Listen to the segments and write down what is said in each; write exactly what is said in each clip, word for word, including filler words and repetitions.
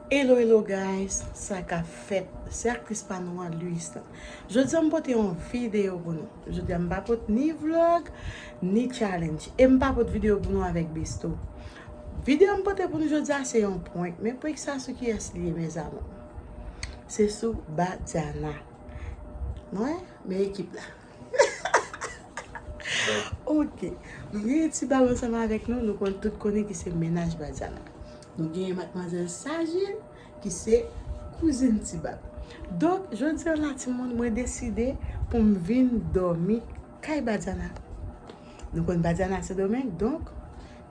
Hello, hello guys, sa k ap fèt? Se aktris pa nou an, Luis lan. Jodi a m pote yon videyo pou nou. Jodi a m pa pot ni vlog, ni challenge. E m pa pot videyo pou nou avèk Besto. Videyo m pote pou nou jodi a se yon prank. Men prank sa sou kiyès li ye, mes amours? Se sou Badiana. Nou wè? Men ekip la. Ok. Nou genyen Ti Bab ansanm avèk nou. Nou konn, tout konnen ki se mennaj Badiana. Nou genyen madmwazèl Sajin, ki se kouzin Ti Bab. Donk, jodi a la, timoun, mwen deside pou m vin dòmi kay Badiana. Nou konn Badiana Sendomeng, donk,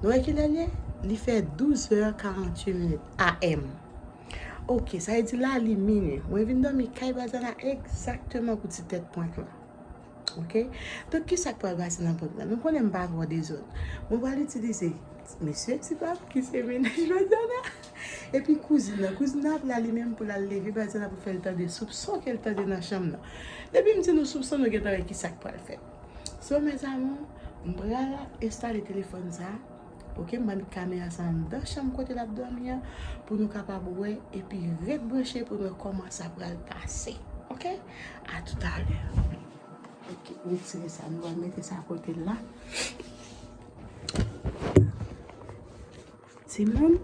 nou wè kilè l ye? Li fè douz è karannwit minit A M. Ok, sa vle di la, li minui. Mwen vin dòmi kay Badiana egzakteman pou ti tèt prank lan. Ok? Donk, ki sa k pral pase nan prank lan? Nou konnen m pa twò dezòd. Mwen pral itilize mesye Ti Bab, ki se mennaj Badiana, epi kouzin nan. Kouzin nan ap la li menm pou l al leve Badiana pou fè l tande soupson ke l tande nan chanm nan. Depi m di nou soupson, nou gentan wè ki sa k pral fèt. So, mes amours, m pral enstale telefòn sa. Ok, m pral met kamera sa anndan chanm kote l ap dòmi an pou nou kapab wè epi ret branche pou nou wè kòman sa pral pase. Ok? A toutalè. Ok, retire sa, nou pral mete sa kote l la. Timoun,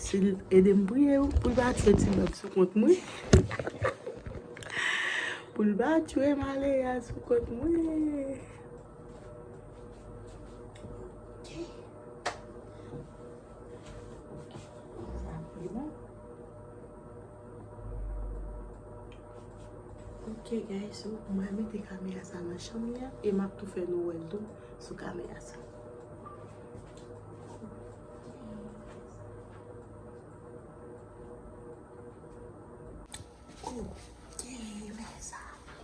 si l ede m priye pou l pa tchwe Ti Bab sou kont mwen. Pou l pa tchwe malè a sou kont mwen. Ok. Sa ap pi bon. Ok, guys, so, mwen mete kamera sa nan chanm li a, e m ap tou fè nou wè l tou sou kamera sa. Ok, mes amours.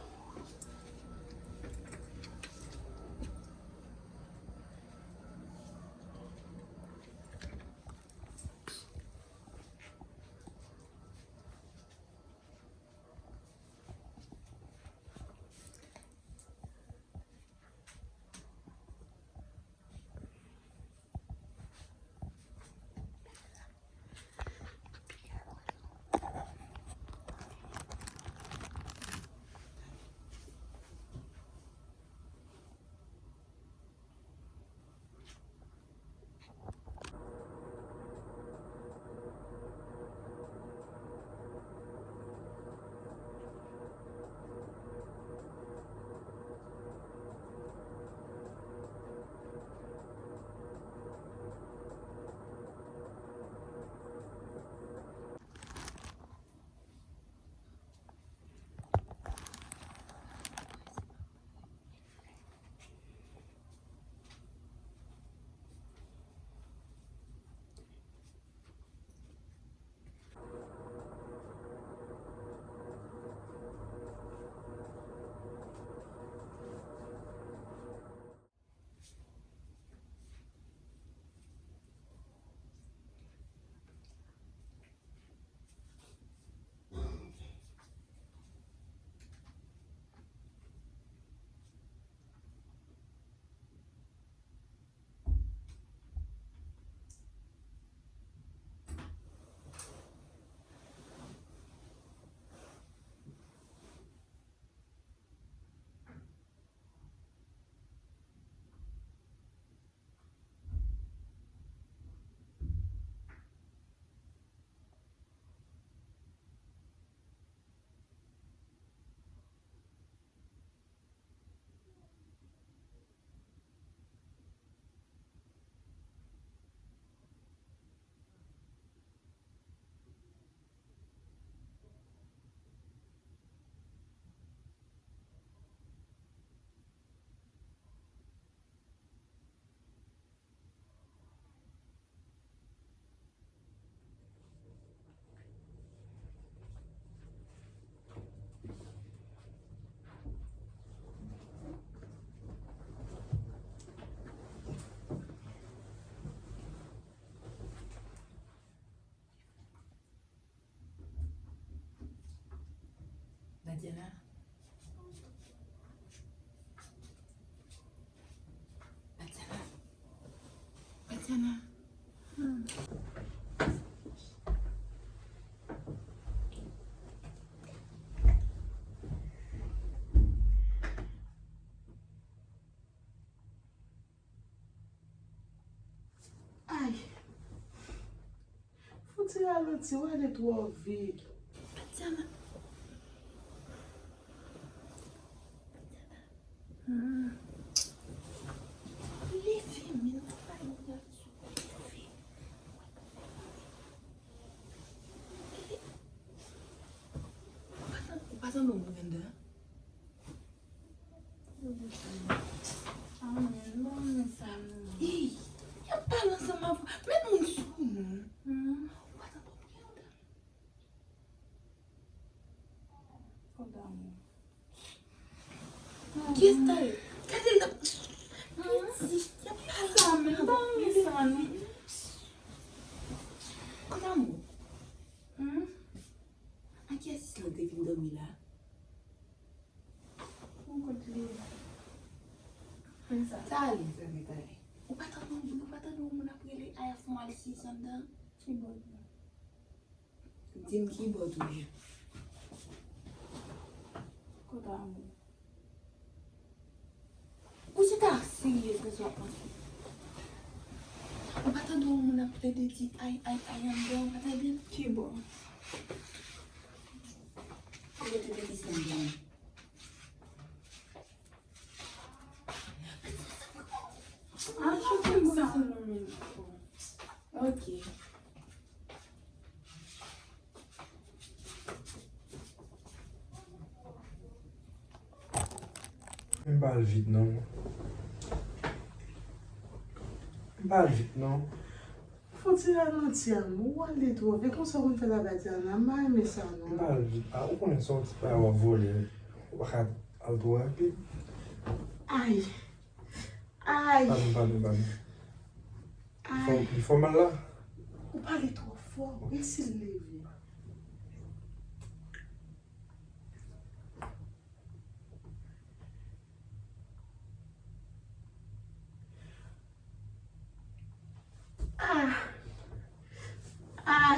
Badiana. Badiana. Badiana. Hmm. Ti ralanti, w ale twò vit. Tatiana. Hmm. Leve, men, pa yon gason. Leve. Ou pa tande, ou pa tande yon moun anndan? Amen. Bon, men sa, non. Ey, y ap pale ansanm avè w. Met moun sou nou. Hmm. Ou pa tande yon moun anndan? Kòd damou. Kiyès sa ye? Gade l ap. Piti, y ap pale ansanm avè w. Kòd damou. Hmm? An kiyès Islande vin dòmi la? Bon, kot li ye? Konn sa. Sa ale, sa ale, sa ale. Ou pa tande yon, ou pa tande yon moun ap rele Aya fè yon malsiyis anndan? Ki bò l ye? Di m ki bò toujou. Kot damou. Ou chita serye konsa w ap mache. Ou pa tande yon moun ap plede di ay, ay, ay anndan, ou pa tande l? Ki bò? Ou rete de distans de mwen. Ah, chante m sa. Ok. M pa al vit non. M pa al vit non. Fò ti ralanti a, ou ale twò vit, konsa w konn fè la Tatiana, m pa renmen sa non. M pa al vit. Ah, ou konnen se yon ti bagay w ap vole. Ou pa ka al twò rapid. Ay. Ay. Padon, padon, padon. Li fè, ay, li fè w mal la? Ou pale twò fò. Esi l leve. Ah. Ah.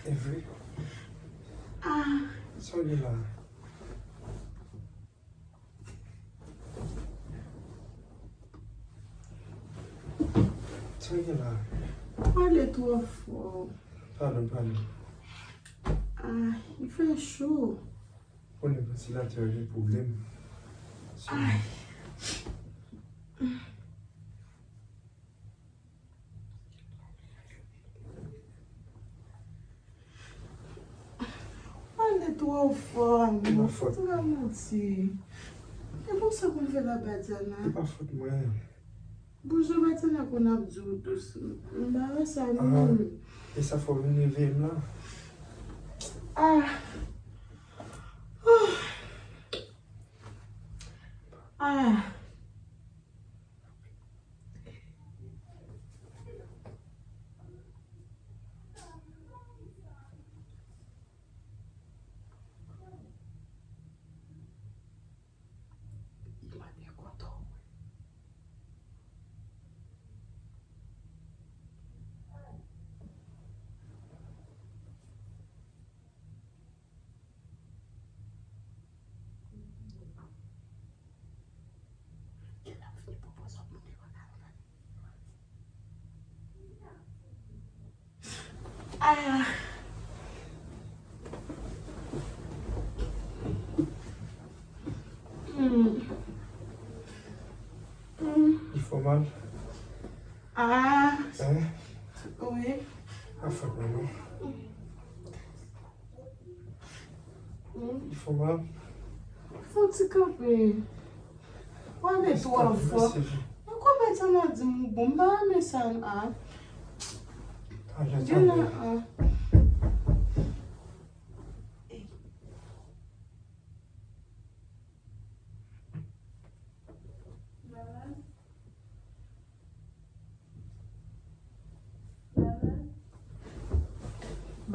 E vre? Ah. Sa w gen la? Sa w gen la? Pale twò fò. Padon, padon. Ah, li fè cho. Konnen vantilatè a gen pwoblèm. Ay. Pale twò fò, amou. E pa fòt mwen. Ralanti. E konsa pou m fè la Tatiana. E pa fòt mwen. Bonjou, Tatiana konn ap di w dous. M pa wè sa non. Ah, e sa fè w vin reveye m la? Ah. Ah. Li pa te kontan w. Gen lè ap vini pran pòz ap moute kòl la. Ah. Hmm. Hmm. Li fè w mal? Ah. Hein? Wi. Pa fòt mwen non. Hmm. Li fè w mal? Fè yon ti kanpe. Pale twò fò. Mèsi. E kòman sa m a di m ou bon, m pa renmen sa a. Gen la a.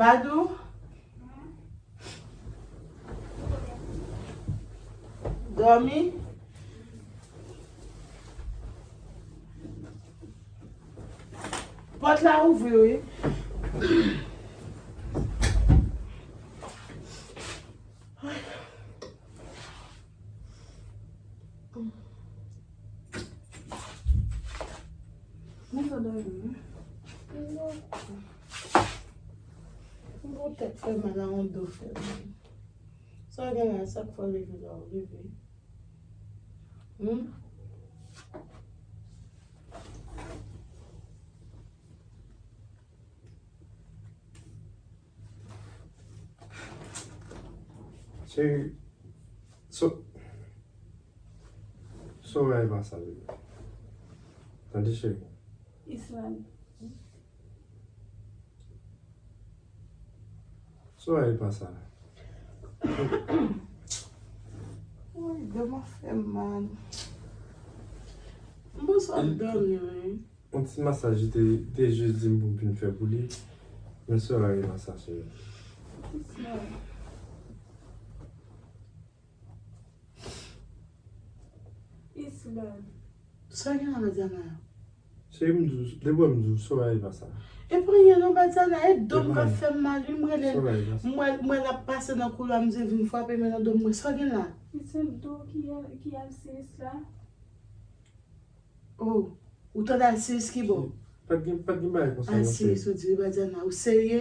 Badou? Dòmi? Pòt la ouvri, wi. Mwen pa dòmi, non. Yon tèt fè mal, yon do fè mal. Sa w gen la, sa k fè w leve la, w leve? Hmm? Cheri, so, Soraya e pa sa, bebe. Tande, cheri. Ismaël. Soraya e pa sa. Woy, do m ap fè m mal. M panse w ap dòmi, wi. Yon ti masaj li te, li te jis di m pou m vin fè pou li. Men Soraya e pa sa, cheri. Ismaël. Ismaël. Sa gen la, Badiana? Cheri, m di w, depi w wè m di w, Soraya e pa sa. E pa anyen non, Badiana, e do m k ap fè m mal, wi, m rele l. Soraya e pa sa. M wè, m wè l ap pase nan koulwa, m di l vin frape men nan do m, mwen, sa gen la? Ismaël, do ki al, ki al seyis la? Oh, ou tande al seyis ki bò? Pa t gen, pa t gen bagay konsa non, cheri. Al seyis, ou di, Badiana, ou serye?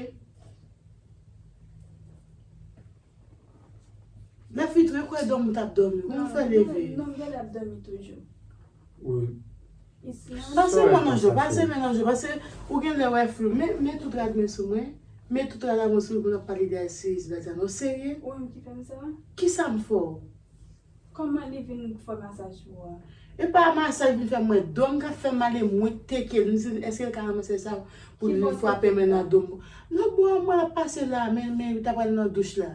Lè fini tou, e kwè dòmi ou t ap dòmi. Kòman w fè leve? Non, m genlè ap dòmi toujou. Wi. Pase men nan je w, pase men nan je w, paske ou genlè wè flou. Men, men tout rad mwen sou mwen. Men tout rad mwen sou mwen pou n ap pale de al seyis, Badiana. Ou serye? Ou menm ki fè m sa? Kisa m fè w? Kòman li vin fè masaj pou ou a? E pa masaj vin fè mwen, do m k ap fè m mal, e mwen k teke l. M di, èske l ka ranmase sa pou l vin frape men nan do m? Lòt bò a, m wè l ap pase la, men, men li ta pral nan douch la.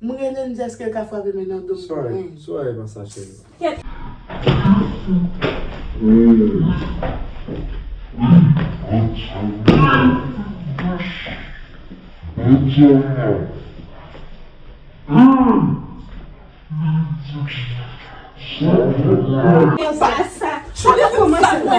M rele l, m di, èske l ka frape men nan do m pou mwen? Soraya, Soraya e pa sa, cheri. Kèt. E pa sa. Chonde kòmanse la.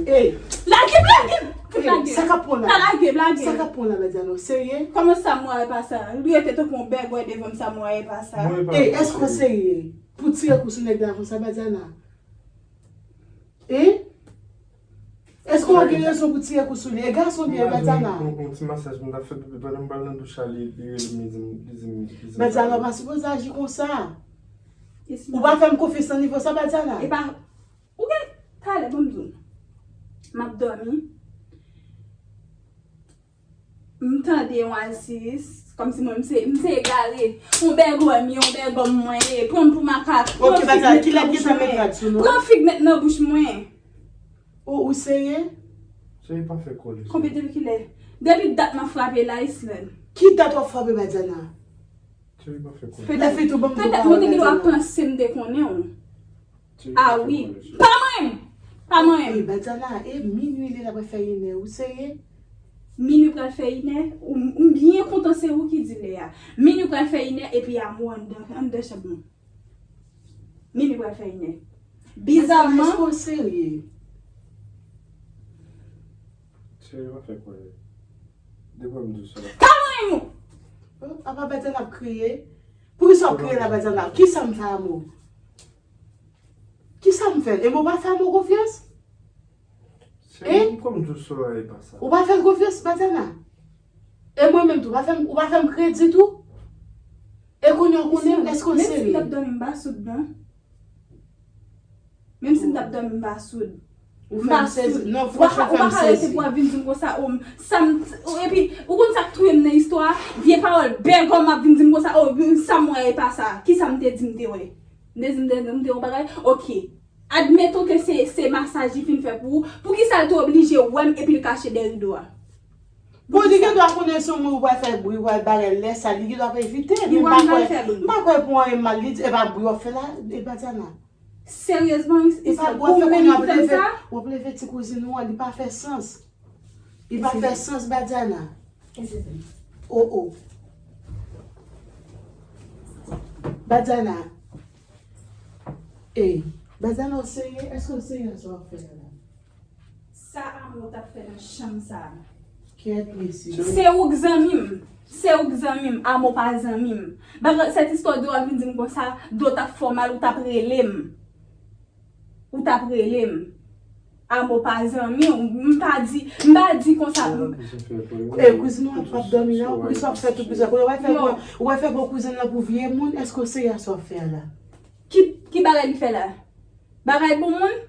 Ey. Lage m, lage m. Ey, lage m. Sa k ap pran la? Lage m, lage m. Sa k ap pran la, Badiana? Ou serye? Kòman sa m wè e pa sa? Li rete tankou yon bègwè devan m, sa m wè e pa sa. Ey, èske w serye? Pou tire kou sou nèg la konsa, Badiana? Hein? Èske w gen rezon pou tire kou sou li? E gason li ye, Badiana. Yon, yon ti masaj m t ap fè bebe pandan m pral nan douch la, li, li rele m, li di m, li di m, li di m. Badiana, w pa sipoze aji konsa. Ou pa fè m konfyans nan nivo sa, Badiana. E pa, ou gen, talè, ban m di w. M ap dòmi. M tande yon al seyis, kòmsi mwen, m se, m se egare. Yon bègòm, yon bègòm mwen ye. Pran m pou makak. Pran fig met nan bouch mwen. Pran fig met nan bouch mwen. Ou, ou serye? Cheri, pa fè kòlè. Konbyen, depi kilè? Depi dat m ap frape la, Islèn. Ki dat w ap frape, Badiana? Cheri, pa fè kòlè. Petèt, petèt mwen te gen dwa panse m te konnen w. Ah wi. Pa manyen m! Pa manyen m! Ey, Badiana, e minui li la pral fè inè, ou serye? Minui pral fè inè? Ou, m byen kontan se ou ki di lè a. Minui pral fè inè epi amou anndan, anndan chanm mwen. Minui pral fè inè. Bizarman. Badiana, èske w serye? Cheri, pa fè kòlè. Depi m di w sa. Pa manyen m! Oh, apa Badiana ap kriye? Poukisa w ap kriye la, Badiana? Kisa m fè amou? Kisa m fè l? E mwen w pa fè amou konfyans? Hein? Kòm di w sa e pa sa. Ou pa fè l konfyans, Badiana? E mwen menm tou, w pa fè m, ou pa fè m kredi tou? E kounye a w konnen m, èske w serye? Menm si m t ap dòmi, m pa soud non. Menm si m t ap dòmi, m pa soud. M pa soud. Non, franchman, w pa ka rete pou w ap vin di m konsa, o, sa m, epi, ou konn sa k touye m nan istwa a? Vye pawòl bègòm ap vin di m konsa, o, sa m wè e pa sa. Kisa m te di m te wè? M te di m te, m te wè yon bagay? Oke. Admeton ke se, se masaj li fin fè pou ou, poukisa l te oblije wè m epi l kache dèyè rido a? Bon, li gen dwa konnen se yon moun ou pral fè bri, ou pral bagay, lè sa, li gen dwa ap evite, men m pa kwè, m pa kwè pou anyen mal li di, e pa bri w ap fè la, e Badiana. Seryezman, e se ou menm ki fè m sa? W ap leve ti kouzin ou an, li pa fè sans. Li pa fè sans, Badiana. O, o. Badiana. Ey, Badiana, w serye? Èske w serye nan sa w ap fè a la? Sa Amo t ap fè nan chanm sa a? Kèt mesye. Se ou k zanmi m. Se ou k zanmi m. Amo pa zanmi m. Bagay, sèt istwa do w ap vin di m konsa, do w t ap fè w mal, ou t ap rele m. Ou t ap rele m. Amo pa zanmi w, m pa di, m pa di konsa. E, kouzin ou ap dòmi la, poukisa w ap fè tout bizè? Kote w al fè bon, ou al fè bon kouzin nan pou vye moun, èske w serye sa w ap fè a la? Ki, ki bagay li fè la? Bagay pou moun?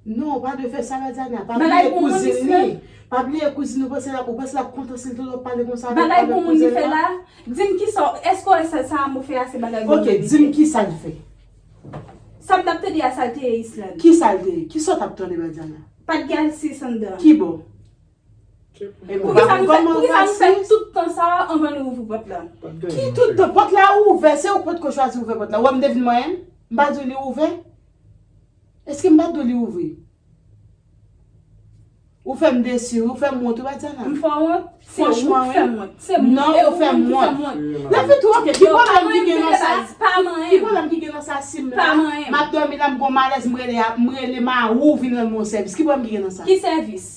Non, ou pa dwe fè sa, Badiana. Pa bliye kouzin li. Pa bliye kouzin ou, panse l ap, ou panse l ap kontan si l tande w ap pale konsa avèk, avèk kouzen l la? Bagay pou moun li fè la? Di m kisa, èske w wè sa, sa Amo fè a se bagay pou moun li fè? Ok, di m kisa l fè. Sa m t ap tande a, sa l te ye Islande. Kisa l te ye? Kisa w t ap tande, Badiana? Pa t gen asis anndan. Kibò? Poukisa nou fè, poukisa nou fè tout tan sa a anvan nou ouvri pòt la? Ki tout tan? Pòt la ouvè, se ou k potko chwazi ouvè pòt la. Ou wè m te vin mwen menm? M pa di w li ouvè? Èske m pa t di w li ouvri? Ou fè m desi, ou fè m wont, wi, Badiana. M fè w wont? Se ou k fè m wont. Se mwen, e ou menm ki fè m wont. Lè fè tou, ok, ki pwoblèm ki gen nan sa? Pa manyen m. Ki pwoblèm ki gen nan sa, si m la, m ap dòmi la, m gon malèz, m rele, m rele Mawu vin rann mwen sèvis. Ki pwoblèm ki gen nan sa? Ki sèvis?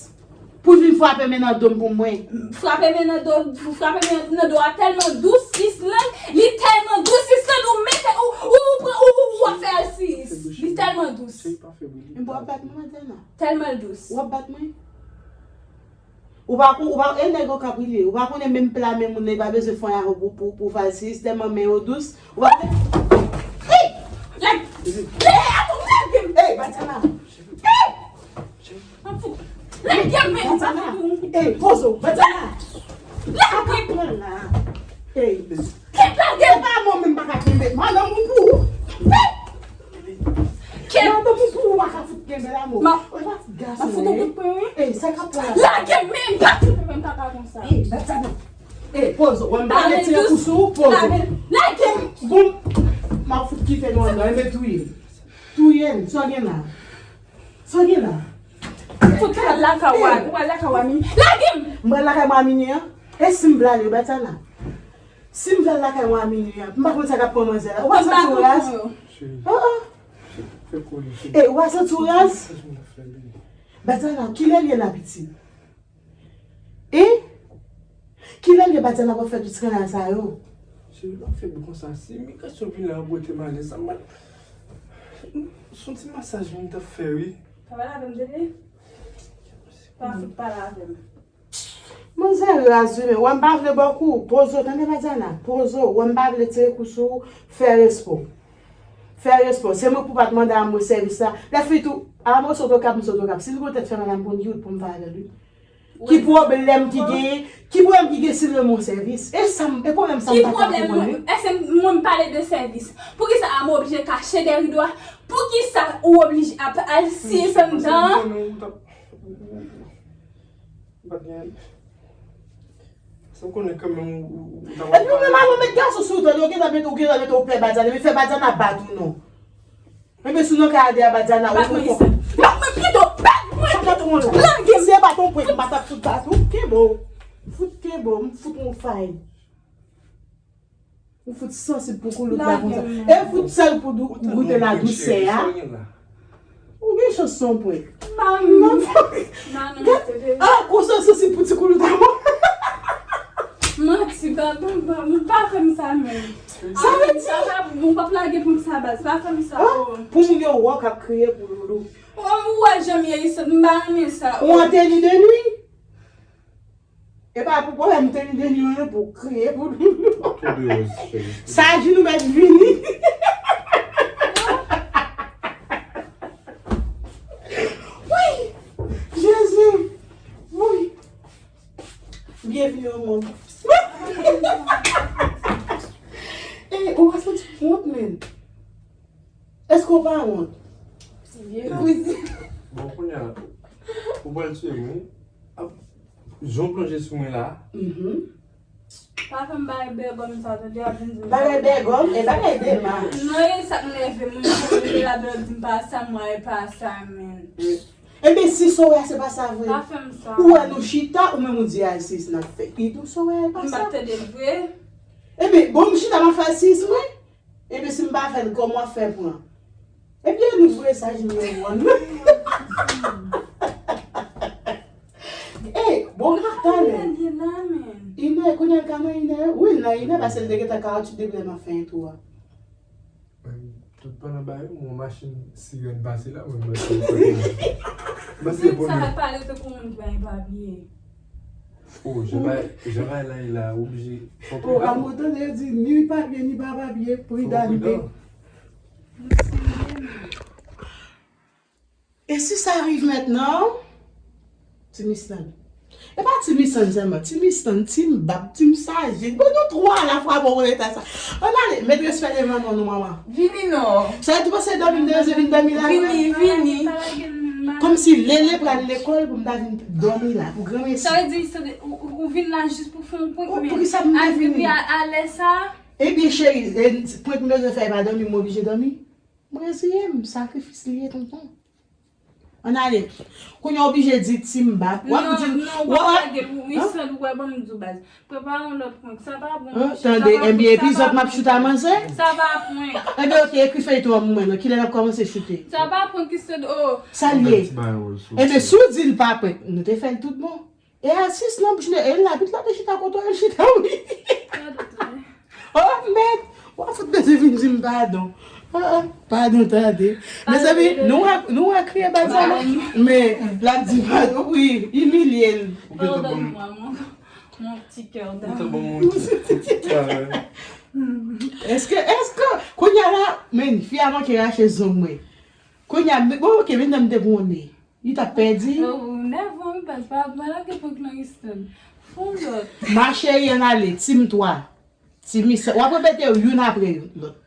Pou l vin frape men nan do m pou mwen. Frape men nan do, frape men nan do a tèlman dous, Islande, li tèlman dous, Islande, ou mete, ou, ou, ou pran, ou, ou, ou ap fè asis. Li tèlman dous. M pa w ap bat mwen, Badiana. Tèlman l dous. W ap bat mwen? Ou pa kon, ou pa, e nèg yo k ap rile. Ou pa konnen menm pla men moun nan, li pa bezwen fè anyen avè w pou, pou, pou fè asis, tèlman men yo dous. Ou pa. Hey! Lage! Hey, atò, lage m! Hey, Badiana! Hey! Lage m, men, m pa fouti w. Ey, poze w, Badiana. Lage m. Pran la. Ey. Kèt lage m. E pa mwen menm pa ka kenbe. Madanm ou pou ou. Kèt. Madanm ou pou ou pa ka fout kenbe la, mo. Ma, ma fout ou kout pwen, wi. Ey, sa k ap pran la? Lage m, men, m pa fout ou, men, m pa ka konsa. Ey, Badiana. Ey, poze w. Wè m pa gen ti kous ou, poze w. Lage m. Bon, m ap fout kite nou anndan, enben touye. Touye n, sa w gen la? Sa w gen la? Fout pral lakay w a, ou pral lakay w a mi. Lage m! M pral lakay mwen a minui an. E si m vle ale, Badiana? Si m vle al lakay mwen a minui an, m pa konn sa k ap pran manzè la. Ou pa santi w raz? Oh, oh. E, ou pa santi w raz? Badiana, kilè l ye la, pitit? E? Kilè l ye Badiana ap fè tout skandal sa yo? Cheri, pa fè bri konsa. Si Migrasyon vin la, ranpòte malèz la, man. Se yon ti masaj mwen t ap fè, wi. Pa pale avè m, tande? Pa fout pale avè m. Manzè raz, wi, men wè m pa vle ba w kou. Poze w, tande, Badiana? Poze w, wè m pa vle tire kou sou ou, fè respè w. Fè respè w. Se mwen pou pa t mande a mwen sèvis la. Lè fi tou, a mwen sot okap, m sot okap. Si l gon tèt fè mal la, m konn ki wout pou m fè avè l, wi. Ki pwoblèm ki genyen? Ki pwoblèm ki gen si l rann mwen sèvis? E sa m, e pwoblèm sa m pa ka konprann, wi. Èske mwen m pale de sèvis? Poukisa a mwen oblije kache dèyè rido a? Poukisa ou oblije ap al siye san dan? Ou pa t gen. Sa w konnen kanmenm ou, ou, ou ta. Epi ou menm, alò, met gason sou ou, tande, ou gentan met, ou gentan met ou pè Badiana, epi fè Badiana bat ou non. Enben, si w nan kay a, Badiana, ou fò. Bat mwen isit. Bat mwen pito, bat mwen. Lage m. Si e bat ou pwen, m pa t ap fout bat ou. Kenbe w. Fout kenbe w, m fout yon fay. Ou fout sansib pou koulout la konsa. E fout sèl pou dou-, goute la dousè a. Ou gen chans se yon prank. Non, non, non. Ah, konsa sansib pou ti koulout a mwen. Manti, pa, pa, pa, pa fè m sa menm. Sa vle di? Papa, bon, pap lage pou m sa baz. Pa fè m sa. Pou moun yo wè w k ap kriye pou loulou. Ou wè jan m ye isit, m pa renmen sa. Ou an teni de nwi? E pa pou pwoblèm teni de nwi an pou kriye pou loulou. Sa di nou mèt vini. Wi! Jezi! Wi! Bienvenue au monde. E, ou pa santi w wont, menm? Èske w pa wont? Vye kouzen. Bon, kounye a, ou pral tiye mwen, wi. Ap, jan w plonje sou mwen la. Mhm. Pa fè m bagay bègòm sa, tande, ap vin di m bagay bègòm, e bagay dema. Non, e sa k nève m, mwen, mwen, la bèl di m pa sa, mwen, e pa sa, men. Ebyen, si sa w wè a, se pa sa vre. Pa fè m sa. Ou wè nou chita, ou menm ou di a, se sa n ap fè. Epi tou, sa w wè a, e pa sa. M pa t tande l vre. Ebyen, bon, m chita, m ap fè asis mwen. Ebyen, si m pa fè l, kòman w ap fè pran? Ebyen, nou vre saj nou yo, bon. Ey, bon, talè. Inè, kounye a l ka nan inè? Wi, l nan inè, paske l te gentan ka otchit depi lè m ap fè entwo a. Pandan bay yon machin sirèn pase la, mwen mwen se. Mwen se moun sa pale tankou moun ki bay papye. Oh, jan bay jan bay la la oblije. Oh, a mwen tande yo di ni papye ni pa papye, prida li pe. E si sa rive mentnan? Ti Mislan. E pa Ti Mislan sèlman. Ti Mislan, Ti Mbap, Ti Msaje. Bon, nou twa alafwa bon leta sa. Ann ale, met respè devan non nou, manman. Vini non. Sa vle di w panse dòmi m te vin dòmi la vre? Vini, vini. Kòmsi Lele pral lekòl pou m ta vin dòmi la, pou granmesi. Sa vle di ou vin la jis pou fè yon prank, men pou ki sa m te vini? Al vini a lè sa? Ebyen, cheri, prank m bezwen fè, e pa dòmi m oblije dòmi? Mwen reziye m, sakrifis li ye, tonton. Ann ale. Kounye a w oblije di Ti Mbap. W ap di. Non, non, w ap lage l, wi, san ou wè, ban m di w baz. Prepare yon lòt prank. Sa pa bon, monchè. Tande, ebyen, epi zòt m ap choute a manzè. Sa pa prank. Ebyen, oke, ekri feyton an pou mwen, non. Kilè n ap kòmanse choute? Sa pa prank, ki se, oh. Sa l ye? Ebyen, si w di l pa prank, nou te fè l tout bon. E a sis nan bouch li, e l la, pit la te chita kote w, e l chita, wi. Oh, mèd! W ap fout bezwen vin di m padon. Ah, ah, padon, tande. Mezanmi, nou wè, nou wè kriye baz sa la? Men, l ap di padon, wi, imilye l. Pardonne-moi, mon, mon petit cœur d'amour. Èske, èske, kounye a la, men, fi a manke rache zong mwen. Kounye a, bon, oke, men nan m te pou yon ne. Li t ap pèdi. Oh, nèvan, baz, pa, pa lage prank nan Houston. Fon lòt. Ma chérie, ann ale, Team twa. Ti Miss, w ap repete yo youn apre lòt.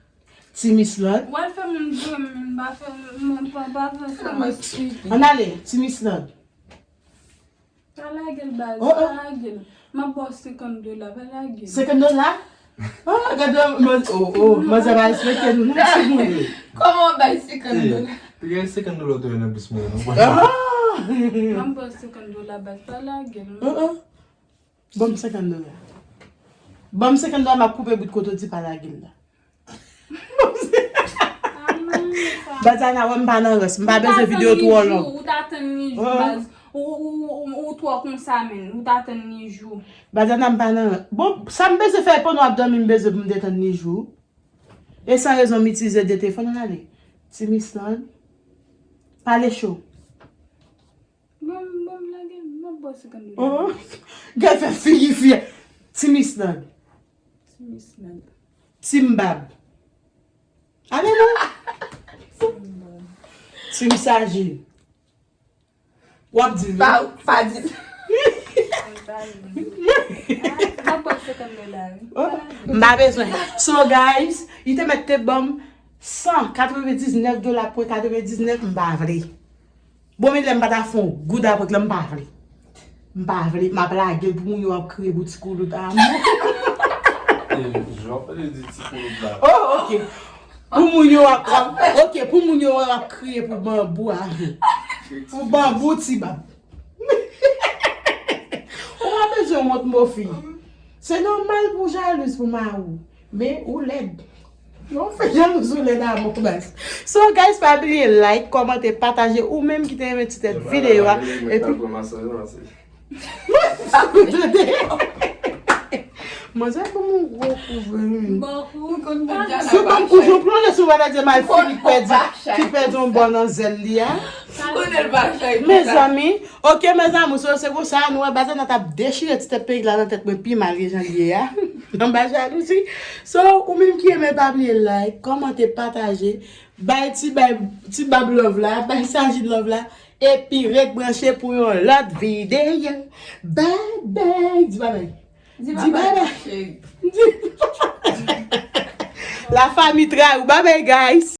Ti Miss Land. W al fè moun dwe m, m pa fè, m pa, pa fè sa. Ann ale, Ti Miss Land. Pa lage l, baz, pa lage l. M ap ba w senkant dola, pa lage l. Senkant dola? Oh, gade, man, oh, oh, manzè pa respekte nou, non, timoun. Kòman w bay senkant dola? Te gen senkant dola w te wè nan bous mwen an, non? M ap ba w senkant dola, baz, pa lage l, non. Oh, oh. Ban m senkant dola. Ban m senkant dola, m ap koupe bout kote w di pa lage l la. Bazana, wè m pa nan rans. M pa bezwen videyo twò long. Ou ta tann li jou, baz. Ou, ou, ou, ou twò konsa, menn. Ou ta tann li jou. Bazana, m pa nan rans. Bon, sa m bezwen fè pandan w ap dòmi, m bezwen pou m te tann li jou. E san rezon, m itilize de telefòn, ann ale. Ti Miss Land. Pale cho. Bon, bon, lage, m ap ba w senkant dola. Oh, gad fè figi fyè. Ti Miss Land. Ti Miss Land. Ti Mbab. Ale non. Ti Msaje. W ap di l. Pa, pa di l. M ap ba w senkant dola, wi. M pa bezwen. So, guys, li te mèt te ban m san katrevendiznèf dola pwen katrevendiznèf, m pa vle. Bon, men lè m pa ta fè yon goud apre la, m pa vle. M pa vle, m ap lage l pou moun yo ap kriye pou ti koulout a mwen. E, jan w pale di ti koulout la. Oh, oke. Pou moun yo ap, ap, oke, pou moun yo ap kriye pou banbou a. Pou banbou ti bab. Ou pa bezwen wont, mofi. Se nòmal pou w jalouz pou mari w. Men ou lèd. Yon fè jalouz ou lèd a mò baz. So, guys, pa bliye like, kòmante, pataje, ou menm ki te renmen ti tèt videyo a. Epi, manzè pou mwen gwo kou vre, wi. Sou banm kou jou plonje sou Vanadye mal fini pèdi, ki pèdi yon bò nan zèl li a. Mezanmi, oke, mezanmi, so, se konsa, nou wè Bazana t ap dechire ti tèt peyi la nan tèt mwen pi mal ke jan l ye a. Anba jalouzi. So, ou menm ki renmen, pa bliye like, kòmante, pataje, bay ti, bay ti bab love la, bay Sajid love la, epi ret branche pou yon lòt videyo. Bye bye. Di bye bye. Di bye bye. La famille tray ou. Bye bye, guys.